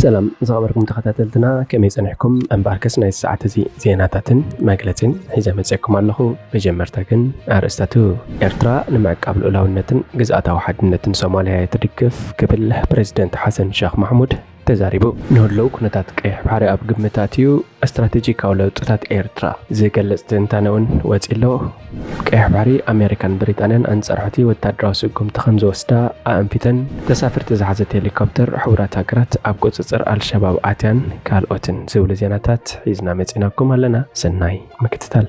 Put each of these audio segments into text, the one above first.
ሰላም ዝኸበርኩም ተኸታተልትና፣ ከመይ ጸኒሕኩም? እምበኣርከስ ናይ ሰዓት እዚ ዜናታትን መግለጺን ሒዘ መጺአኩም ኣለኹ። መጀመርታ ግን ኣርእስታቱ። ኤርትራ ንምዕቃብ ልኡላውነትን ግዝኣታዊ ሓድነትን ሶማልያ እየ ትድግፍ ክብል ፕሬዚደንት ሓሰን ሸኽ ማሕሙድ ተዛሪቡ። ንህልው ኩነታት ቀይሕ ባሕሪ ኣብ ግምት ኣትዩ ስትራቴጂካዊ ለውጥታት ኤርትራ ዝገልጽ ትንታነ እውን ወጺኡ ኣሎ። ቀይሕ ባሕሪ ኣሜሪካን ብሪጣንያን ኣንጻር ሑቲ ወታደራዊ ስጉምቲ ከም ዝወስዳ ኣእንፊተን። ተሳፈርቲ ዝሓዘት ሄሊኮፕተር ሕቡራት ሃገራት ኣብ ቁጽጽር ኣልሸባብ ኣትያን ካልኦትን ዝብሉ ዜናታት ሒዝና መጺናኩም ኣለና። ሰናይ ምክትታል።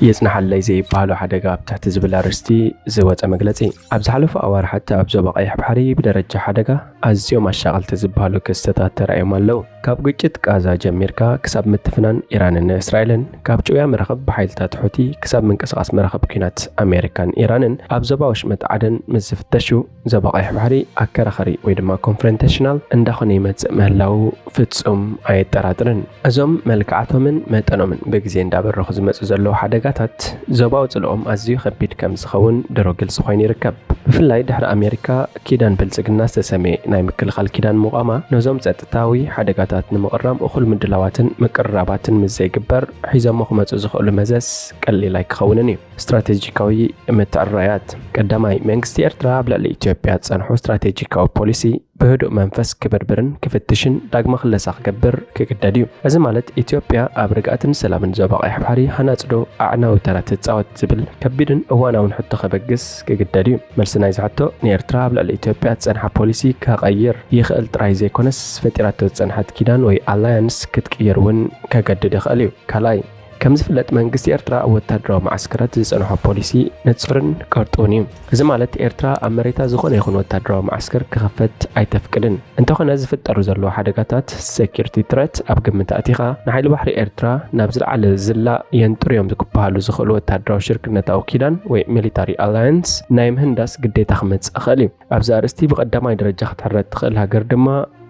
የጽንሓለይ ዘይበሃሎ ሓደጋ ኣብ ትሕቲ ዝብል ኣርእስቲ ዝወጸ መግለጺ። ኣብ ዝሓለፉ ኣዋርሓት ኣብ ዞባ ቀይሕ ባሕሪ ብደረጃ ሓደጋ ኣዝዮም ኣሻቐልቲ ዝበሃሉ ክስተታት ተራእዮም ኣለዉ። ካብ ግጭት ቃዛ ጀሚርካ ክሳብ ምትፍናን ኢራንን እስራኤልን፣ ካብ ጭውያ መራኽብ ብሓይልታት ሑቲ ክሳብ ምንቅስቓስ መራኽብ ኲናት ኣሜሪካን ኢራንን ኣብ ዞባ ወሽመጥ ዓደን ምስ ዝፍተሹ፣ ዞባ ቀይሕ ባሕሪ ኣከራኸሪ ወይ ድማ ኮንፍሮንቴሽናል እንዳኾነ ይመጽእ ምህላዉ ፍጹም ኣየጠራጥርን። እዞም መልክዓቶምን መጠኖምን ብግዜ እንዳበረኹ ዝመጹ ዘለዉ ሓደጋታት፣ ዞባዊ ጽልኦም ኣዝዩ ከቢድ ከም ዝኸውን ድሮ ግልጺ ኮይኑ ይርከብ። ብፍላይ ድሕሪ ኣሜሪካ ኪዳን ብልጽግና ዝተሰምየ ናይ ምክልኻል ኪዳን ምቋማ፣ ነዞም ጸጥታዊ ሓደጋታት ንምቕራም እኹል ምድላዋትን ምቅርራባትን ምስ ዘይግበር፣ ሒዞሞ ክመጹ ዝኽእሉ መዘዝ ቀሊል ኣይክኸውንን እዩ። ስትራቴጂካዊ ምትዕርራያት። ቀዳማይ፣ መንግስቲ ኤርትራ ኣብ ልዕሊ ኢትዮጵያ ዝጸንሖ ስትራቴጂካዊ ፖሊሲ ብህዱእ መንፈስ ክብርብርን ክፍትሽን ዳግመ ክለሳ ክገብር ክግደድ እዩ። እዚ ማለት ኢትዮጵያ ኣብ ርግኣትን ሰላምን ዞባ ቀይሕ ባሕሪ ሃናጺ ዶ ኣዕናዊ ተራ ትጻወት ዝብል ከቢድን እዋናውን ሕቶ ከበግስ ክግደድ እዩ። መልሲ ናይዚ ሕቶ ንኤርትራ ኣብ ልዕሊ ኢትዮጵያ ዝጸንሓ ፖሊሲ ከቐይር ይኽእል ጥራይ ዘይኮነስ፣ ፈጢራቶ ዝጸንሐት ኪዳን ወይ ኣላያንስ ክትቅይር እውን ከገድድ ይኽእል እዩ። ካልኣይ፣ ከም ዝፍለጥ መንግስቲ ኤርትራ ኣብ ወታደራዊ መዓስከራት ዝጸንሖ ፖሊሲ ንጹርን ቅርጡውን እዩ። እዚ ማለት ኤርትራ ኣብ መሬታ ዝኾነ ይኹን ወታደራዊ መዓስከር ክኸፈት ኣይተፍቅድን። እንተኾነ ዝፍጠሩ ዘለዉ ሓደጋታት፣ ሴኩሪቲ ትረት፣ ኣብ ግምት ኣእቲኻ ንሓይሊ ባሕሪ ኤርትራ ናብ ዝለዓለ ዝላ የንጥሩ እዮም ክበሃሉ ዝኽእሉ ወታደራዊ ሽርክነታዊ ኪዳን ወይ ሚሊታሪ ኣላያንስ ናይ ምህንዳስ ግዴታ ክመጽእ ይኽእል እዩ። ኣብዚ ኣርእስቲ ብቐዳማይ ደረጃ ክትሕረ እትኽእል ሃገር ድማ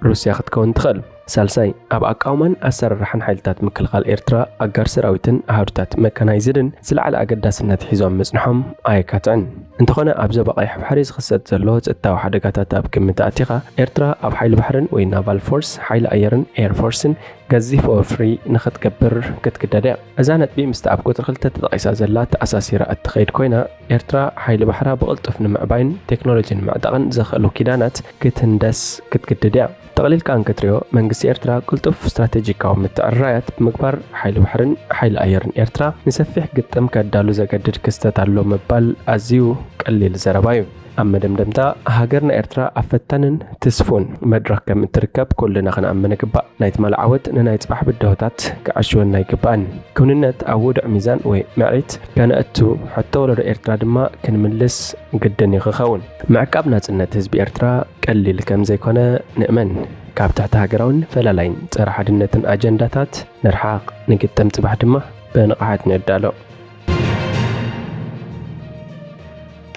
ሩስያ ክትከውን ትኽእል። ሳልሳይ፣ ኣብ ኣቃውማን ኣሰራርሓን ሓይልታት ምክልኻል ኤርትራ ኣጋር ሰራዊትን ኣሃዱታት መካናይዝድን ዝለዓለ ኣገዳስነት ሒዞም ምጽንሖም ኣየካትዕን። እንተኾነ ኣብ ዞባ ቀይሕ ባሕሪ ዝኽሰት ዘሎ ጸጥታዊ ሓደጋታት ኣብ ግምት ኣእቲኻ፣ ኤርትራ ኣብ ሓይሊ ባሕርን ወይ ናቫል ፎርስ፣ ሓይሊ ኣየርን ኤር ፎርስን ገዚፍ ወፍሪ ንኽትገብር ክትግደድ እያ። እዛ ነጥቢ ምስቲ ኣብ ቁጽሪ ክልተ ተጠቒሳ ዘላ ተኣሳሲራ እትኸይድ ኮይና፣ ኤርትራ ሓይሊ ባሕራ ብቕልጡፍ ንምዕባይን ቴክኖሎጂ ንምዕጣቕን ዘኽእሉ ኪዳናት ክትህንደስ ክትግድድ እያ። ጠቕሊልካ እንክትሪኦ፣ መንግስቲ ኤርትራ ቅልጡፍ ስትራቴጂካዊ ምትዕርራያት ብምግባር፣ ሓይሊ ባሕርን ሓይሊ ኣየርን ኤርትራ ንሰፊሕ ግጥም ከዳሉ ዘገድድ ክስተት ኣሎ ምባል ኣዝዩ ቀሊል ዘረባ እዩ። ኣብ መደምደምታ፣ ሃገርና ኤርትራ ኣብ ፈታንን ትስፉን መድረኽ ከም እትርከብ ኩልና ክንኣምን ይግባእ። ናይ ትማሊ ዓወት ንናይ ጽባሕ ብድሆታት ክዕሽወና ኣይግባእን። ክውንነት ኣብ ውዱዕ ሚዛን ወይ ምዕሪት ከነእቱ፣ ሕቶ ወለዶ ኤርትራ ድማ ክንምልስ ግድን እዩ ክኸውን። ምዕቃብ ናጽነት ህዝቢ ኤርትራ ቀሊል ከም ዘይኮነ ንእመን። ካብ ትሕቲ ሃገራውን ፈላላይን ጸረ ሓድነትን ኣጀንዳታት ንርሓቕ፣ ንግጠም፣ ጽባሕ ድማ ብንቕሓት ንዳሎ።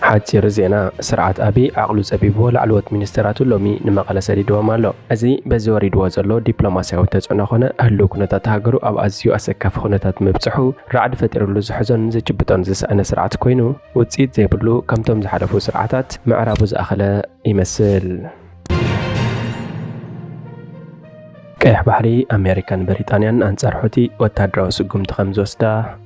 ሓጺር ዜና። ስርዓት ኣቢ ዓቕሉ ጸቢብዎ ላዕለዎት ሚኒስተራቱ ሎሚ ንመቐለ ሰዲድዎም ኣሎ። እዚ በዚ ወሪድዎ ዘሎ ዲፕሎማስያዊ ተጽዕኖ ኮነ ህሉው ኩነታት ሃገሩ ኣብ ኣዝዩ ኣሰካፊ ኩነታት ምብጽሑ ራዕዲ ፈጢሩሉ ዝሕዞን ዝጭብጦን ዝሰኣነ ስርዓት ኮይኑ፣ ውጽኢት ዘይብሉ፣ ከምቶም ዝሓለፉ ስርዓታት ምዕራቡ ዝኣኸለ ይመስል። ቀይሕ ባሕሪ፣ ኣሜሪካን ብሪጣንያን ኣንጻር ሑቲ ወታደራዊ ስጉምቲ ከም ዝወስዳ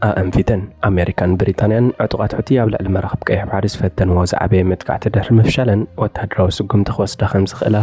ኣእንፊተን። ኣሜሪካን ብሪጣንያን ዕጡቓት ሑቲ ኣብ ልዕሊ መራኽብ ቀይሕ ባሕሪ ዝፈተንዎ ዝዓበየ መጥቃዕቲ ድሕሪ ምፍሻለን ወታደራዊ ስጉምቲ ክወስዳ ከም ዝኽእላ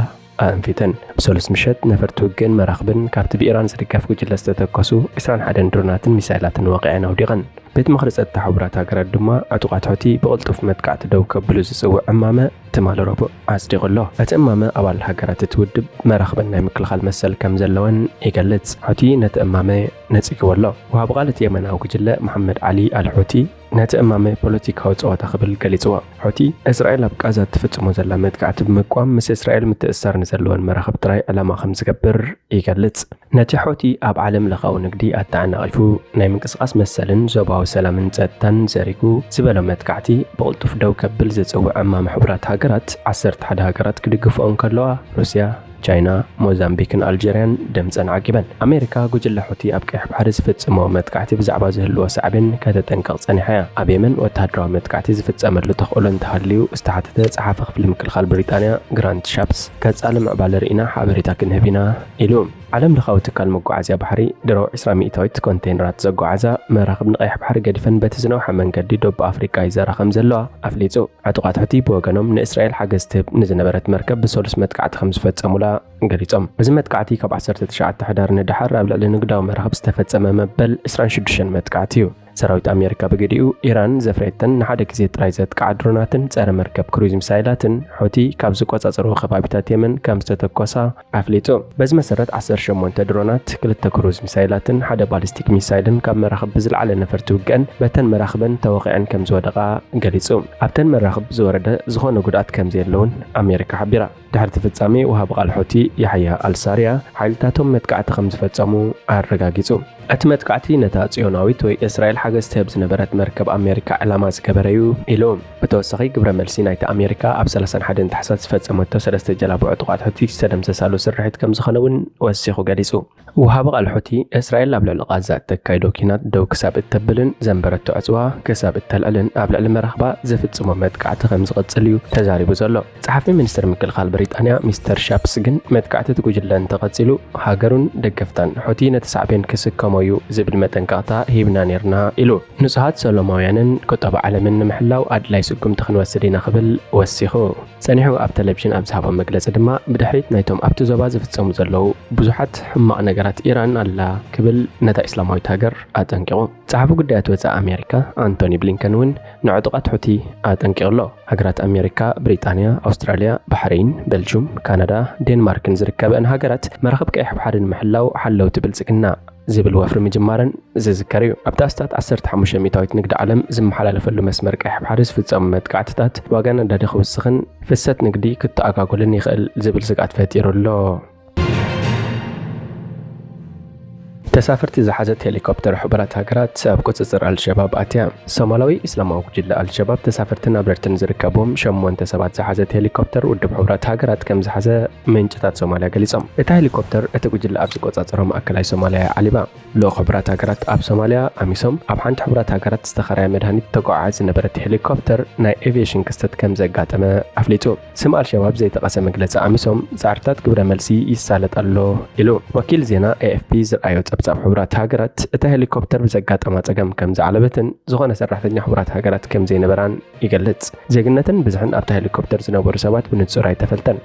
ኣእንፊተን። ብሰሉስ ምሸት ነፈርቲ ውግእን መራኽብን ካብቲ ብኢራን ዝድገፍ ጉጅለ ዝተተኮሱ ዕስራን ሓደን ድሮናትን ሚሳይላትን ወቒዐን ኣውዲቐን። ቤት ምኽሪ ጸጥታ ሕቡራት ሃገራት ድማ ዕጡቓት ሑቲ ብቕልጡፍ መጥቃዕቲ ደው ከብሉ ዝጽውዕ እማመ ትማሊ ረቡዕ ኣጽዲቑ ኣሎ። እቲ እማመ ኣባል ሃገራት እቲ ውድብ መራኽበን ናይ ምክልኻል መሰል ከም ዘለወን ይገልጽ። ሑቲ ነቲ እማመ ነጺግዎ ኣሎ። ወሃቢ ቃል እቲ የመናዊ ጉጅለ መሓመድ ዓሊ ኣል ሑቲ ነቲ እማመ ፖለቲካዊ ጸወታ ክብል ገሊጽዎ። ሑቲ፣ እስራኤል ኣብ ቃዛ እትፍጽሞ ዘላ መጥቃዕቲ ብምቅዋም ምስ እስራኤል ምትእስሳር ንዘለወን መራኽብ ጥራይ ዕላማ ከም ዝገብር ይገልጽ። ነቲ ሑቲ ኣብ ዓለም ለኻዊ ንግዲ ኣተዓናቒፉ ናይ ምንቅስቓስ መሰልን ዞባዊ ሰላምን ጸጥታን ዘሪጉ ዝበሎ መጥቃዕቲ ብቕልጡፍ ደው ከብል ዝጽውዕ እማመ ሕቡራት ሃገራት ዓሰርተ ሓደ ሃገራት ክድግፍኦ እንከለዋ፣ ሩስያ፣ ቻይና፣ ሞዛምቢክን ኣልጀርያን ድምጸን ዓቂበን። ኣሜሪካ፣ ጉጅለ ሑቲ ኣብ ቀይሕ ባሕሪ ዝፍጽሞ መጥቃዕቲ ብዛዕባ ዝህልዎ ሳዕቤን ከተጠንቅቕ ጸኒሓ እያ። ኣብ የመን ወተሃደራዊ መጥቃዕቲ ዝፍጸመሉ ተኽእሎ እንተሃልዩ ዝተሓተተ ጸሓፊ ክፍሊ ምክልኻል ብሪጣንያ ግራንት ሻፕስ፣ "ከጻሊ ምዕባለ ርኢና ሓበሬታ ክንህብ ኢና" ኢሉ። ዓለም ለኻዊ ትካል መጓዓዝያ ባሕሪ ድሮ ዕስራ ሚእታዊት ኮንቴይነራት ዘጓዓዛ መራኽብ ንቀይሕ ባሕሪ ገዲፈን በቲ ዝነውሐ መንገዲ ዶብ ኣፍሪቃ ይዘራ ከም ዘለዋ ኣፍሊጹ። ዕጡቓት ሑቲ ብወገኖም ንእስራኤል ሓገዝ ትህብ ንዝነበረት መርከብ ብሰሉስ መጥቃዕቲ ከም ዝፈጸሙላ ገሊጾም። እዚ መጥቃዕቲ ካብ ዓሰርተ ትሽዓተ ሕዳር ንደሓር ኣብ ልዕሊ ንግዳዊ መራኽብ ዝተፈጸመ መበል ዕስራን ሽዱሽተን መጥቃዕቲ እዩ። ሰራዊት ኣሜሪካ ብግዲኡ፣ ኢራን ዘፍረየተን ንሓደ ግዜ ጥራይ ዘጥቅዓ ድሮናትን ጸረ መርከብ ክሩዝ ሚሳይላትን ሑቲ ካብ ዝቆጻጸርዎ ከባቢታት የመን ከም ዝተተኮሳ ኣፍሊጡ። በዚ መሰረት ዓሰርተ ሸሞንተ ድሮናት፣ ክልተ ክሩዝ ሚሳይላትን ሓደ ባሊስቲክ ሚሳይልን ካብ መራኽብ ብዝለዓለ ነፈርቲ ውግአን በተን መራኽበን ተወቒዐን ከም ዝወደቓ ገሊጹ። ኣብተን መራኽብ ዝወረደ ዝኾነ ጉድኣት ከም ዘየለውን ኣሜሪካ ሓቢራ። ድሕሪ እቲ ፍጻሜ፣ ወሃቢ ቃል ሑቲ ያሕያ ኣልሳርያ ሓይልታቶም መጥቃዕቲ ከም ዝፈጸሙ ኣረጋጊጹ። እቲ መጥቃዕቲ ነታ ጽዮናዊት ወይ እስራኤል ሓገዝ ትህብ ዝነበረት መርከብ ኣሜሪካ ዕላማ ዝገበረ እዩ ኢሉ። ብተወሳኺ፣ ግብረ መልሲ ናይቲ ኣሜሪካ ኣብ ሰላሳን ሓደን ታሕሳስ ዝፈጸመቶ ሰለስተ ጀላቡ ዕጡቓት ሑቲ ዝተደምሰሳሉ ስርሒት ከም ዝኾነ እውን ወሲኹ ገሊጹ። ወሃቢ ቃል ሑቲ፣ እስራኤል ኣብ ልዕሊ ቃዛ እተካይዶ ኲናት ደው ክሳብ እተብልን ዘንበረቶ ዕጽዋ ክሳብ እተልዕልን ኣብ ልዕሊ መራኽባ ዝፍጽሞ መጥቃዕቲ ከም ዝቕጽል እዩ ተዛሪቡ ዘሎ። ጸሓፊ ሚኒስትሪ ምክልኻል ብሪጣንያ ሚስተር ሻፕስ ግን፣ መጥቃዕቲ እቲ ጉጅለ እንተቐጺሉ፣ ሃገሩን ደገፍታን ሑቲ ነቲ ሳዕቤን ክስከሞ እዩ ዝብል መጠንቀቕታ ሂብና ኔርና ኢሉ። ንጹሃት ሰሎማውያንን ቁጠባ ዓለምን ንምሕላው ኣድላይ ስጉምቲ ክንወስድ ኢና ክብል ወሲኹ። ጸኒሑ ኣብ ቴሌቪዥን ኣብ ዝሃቦ መግለጺ ድማ፣ ብድሕሪት ናይቶም ኣብቲ ዞባ ዝፍጸሙ ዘለዉ ብዙሓት ሕማቕ ነገራት ኢራን ኣላ ክብል ነታ ኢስላማዊት ሃገር ኣጠንቂቑ። ጸሓፊ ጉዳያት ወጻኢ ኣሜሪካ ኣንቶኒ ብሊንከን እውን ንዕጡቓት ሑቲ ኣጠንቂቑ ኣሎ። ሃገራት ኣሜሪካ፣ ብሪጣንያ፣ ኣውስትራልያ፣ ባሕሬን፣ ቤልጁም፣ ካናዳ፣ ዴንማርክን ዝርከበአን ሃገራት መራኽብ ቀይሕ ባሕሪ ንምሕላው ሓለውቲ ብልጽግና ዝብል ወፍሪ ምጅማረን ዝዝከር እዩ። ኣብቲ ኣስታት ዓሰርተ ሓሙሽተ ሚእታዊት ንግዲ ዓለም ዝመሓላለፈሉ መስመር ቀይሕ ባሕሪ ዝፍጸሙ መጥቃዕትታት ዋጋ ነዳዲ ክውስኽን ፍሰት ንግዲ ክተኣጓጎልን ይኽእል ዝብል ስግኣት ፈጢሩ ኣሎ። ተሳፈርቲ ዝሓዘት ሄሊኮፕተር ሕቡራት ሃገራት ኣብ ቁጽጽር ኣልሸባብ ኣትያ። ሶማላዊ እስላማዊ ጉጅለ ኣልሸባብ ተሳፈርትን ኣብረርትን ዝርከብዎም ሸሞንተ ሰባት ዝሓዘት ሄሊኮፕተር ውድብ ሕቡራት ሃገራት ከም ዝሓዘ ምንጭታት ሶማልያ ገሊጾም። እታ ሄሊኮፕተር እቲ ጉጅለ ኣብ ዝቆጻጸሮ ማእከላይ ሶማልያ እያ ዓሊባ። ልኡኽ ሕቡራት ሃገራት ኣብ ሶማልያ ኣሚሶም ኣብ ሓንቲ ሕቡራት ሃገራት ዝተኸራየ መድሃኒት ተጓዓዕዝ ዝነበረት ሄሊኮፕተር ናይ ኤቪየሽን ክስተት ከም ዘጋጠመ ኣፍሊጡ። ስም ኣልሸባብ ዘይጠቐሰ መግለጺ ኣሚሶም፣ ጻዕርታት ግብረ መልሲ ይሳለጥ ኣሎ ኢሉ። ወኪል ዜና ኤ ኤፍ ፒ ዝረኣዮ ጸብጻብ ሕቡራት ሃገራት፣ እታ ሄሊኮፕተር ብዘጋጠማ ጸገም ከም ዝዓለበትን ዝኾነ ሰራሕተኛ ሕቡራት ሃገራት ከም ዘይነበራን ይገልጽ። ዜግነትን ብዝሕን ኣብታ ሄሊኮፕተር ዝነበሩ ሰባት ብንጹር ኣይተፈልጠን።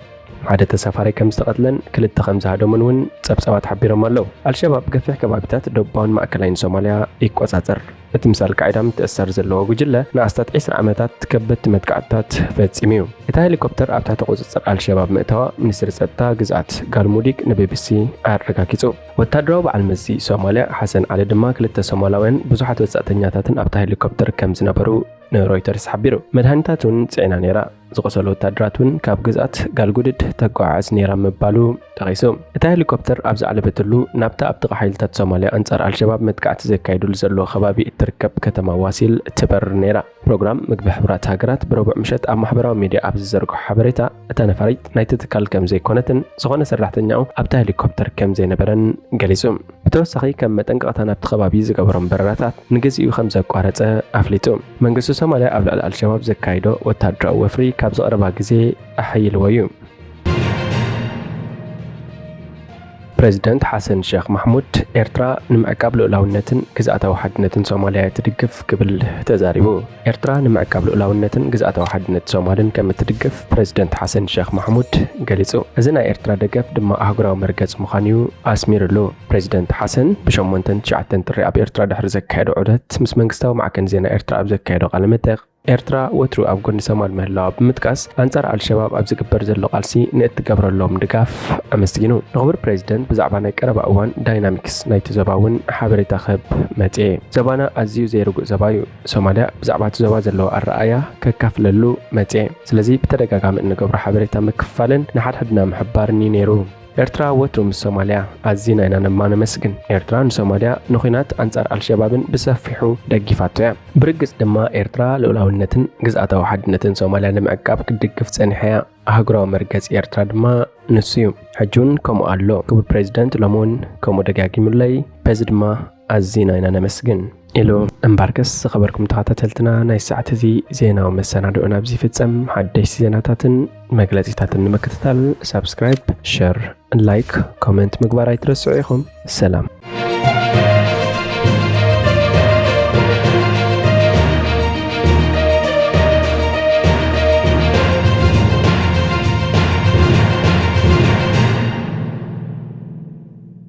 ሓደ ተሳፋሪ ከም ዝተቐትለን ክልተ ከም ዝሃደሙን እውን ጸብጻባት ሓቢሮም ኣለዉ። ኣልሸባብ ገፊሕ ከባቢታት ደቡባውን ማእከላይን ሶማልያ ይቆጻጸር። እቲ ምስ ኣልቃዒዳ ምትእስሳር ዘለዎ ጉጅለ ንኣስታት ዕስራ ዓመታት ከበድቲ መጥቃዕትታት ፈጺሙ እዩ። እታ ሄሊኮፕተር ኣብ ትሕቲ ቁጽጽር ኣልሸባብ ምእታዋ ሚኒስትሪ ጸጥታ ግዝኣት ጋልሙዲግ ንቢቢሲ ኣረጋጊጹ። ወታደራዊ በዓል መዚ ሶማልያ ሓሰን ዓሊ ድማ ክልተ ሶማላውያን ብዙሓት ወጻእተኛታትን ኣብታ ሄሊኮፕተር ከም ዝነበሩ ንሮይተርስ ሓቢሩ። መድሃኒታት እውን ጽዒና ነይራ። ዝቖሰሉ ወታደራት እውን ካብ ግዝኣት ጋልጉድድ ተጓዓዕዝ ነይራ ምባሉ ጠቒሱ። እታ ሄሊኮፕተር ኣብ ዝዓለበትሉ ናብታ ኣብ ጥቓ ሓይልታት ሶማልያ ኣንጻር ኣልሸባብ መጥቃዕቲ ዘካይዱሉ ዘለዉ ከባቢ እትርከብ ከተማ ዋሲል ትበርር ነይራ። ፕሮግራም ምግቢ ሕቡራት ሃገራት ብረቡዕ ምሸት ኣብ ማሕበራዊ ሚድያ ኣብ ዝዘርግሖ ሓበሬታ፣ እታ ነፋሪት ናይቲ ትካል ከም ዘይኮነትን ዝኾነ ሰራሕተኛኡ ኣብታ ሄሊኮፕተር ከም ዘይነበረን ገሊጹ። ብተወሳኺ፣ ከም መጠንቀቕታ ናብቲ ከባቢ ዝገበሮም በረራታት ንግዚኡ ከም ዘቋረጸ ኣፍሊጡ። መንግስቲ ሶማልያ ኣብ ልዕሊ ኣልሸባብ ዘካይዶ ወታደራዊ ወፍሪ ካብ ዝቐረባ ግዜ ኣሐይልዎ እዩ። ፕሬዚደንት ሓሰን ሼኽ ማሕሙድ፣ ኤርትራ ንምዕቃብ ልኡላውነትን ግዝኣታዊ ሓድነትን ሶማልያ እያ ትድግፍ ክብል ተዛሪቡ። ኤርትራ ንምዕቃብ ልኡላውነትን ግዝኣታዊ ሓድነት ሶማልን ከም እትድግፍ ፕሬዚደንት ሓሰን ሼኽ ማሕሙድ ገሊጹ። እዚ ናይ ኤርትራ ደገፍ ድማ ኣህጉራዊ መርገጽ ምዃኑ እዩ ኣስሚሩሉ። ፕሬዚደንት ሓሰን ብሸሞንተን ትሽዓተን ጥሪ ኣብ ኤርትራ ድሕሪ ዘካየዶ ዑደት ምስ መንግስታዊ ማዕከን ዜና ኤርትራ ኣብ ዘካየዶ ቃለ መጠይቕ፣ ኤርትራ ወትሩ ኣብ ጎኒ ሶማል ምህላዋ ብምጥቃስ፣ ኣንጻር ኣልሸባብ ኣብ ዝግበር ዘሎ ቃልሲ ንእትገብረሎም ድጋፍ ኣመስጊኑ። ንኽቡር ፕሬዚደንት ብዛዕባ ናይ ቀረባ እዋን ዳይናሚክስ ናይቲ ዞባ እውን ሓበሬታ ክህብ መጽየ። ዞባና ኣዝዩ ዘይርጉእ ዞባ እዩ። ሶማልያ ብዛዕባ እቲ ዞባ ዘለዋ ኣረኣእያ ከካፍለሉ መጽየ። ስለዚ ብተደጋጋሚ እንገብሮ ሓበሬታ ምክፍፋልን ንሓድሕድና ምሕባርን እዩ ነይሩ። ኤርትራ ወትሩ ምስ ሶማልያ ኣዚና ኢና ነማ ነመስግን። ኤርትራ ንሶማልያ ንኹናት ኣንጻር ኣልሸባብን ብሰፊሑ ደጊፋቶ እያ። ብርግጽ ድማ ኤርትራ ልኡላውነትን ግዝኣታዊ ሓድነትን ሶማልያ ንምዕቃብ ክትድግፍ ጸኒሓ እያ። ኣህጉራዊ መርገጺ ኤርትራ ድማ ንሱ እዩ። ሕጂ እውን ከምኡ ኣሎ። ክቡር ፕሬዚደንት ሎሚ እውን ከምኡ ደጋጊሙለይ። በዚ ድማ ኣዚና ኢና ነመስግን ኢሉ። እምበርከስ ዝኸበርኩም ተኸታተልትና፣ ናይ ሰዓት እዚ ዜናዊ መሰናድኦ ናብዚ ይፍጸም። ሓደሽቲ ዜናታትን መግለጺታትን ንምክትታል ሳብስክራይብ፣ ሸር፣ ላይክ፣ ኮመንት ምግባር ኣይትረስዑ ኢኹም። ሰላም።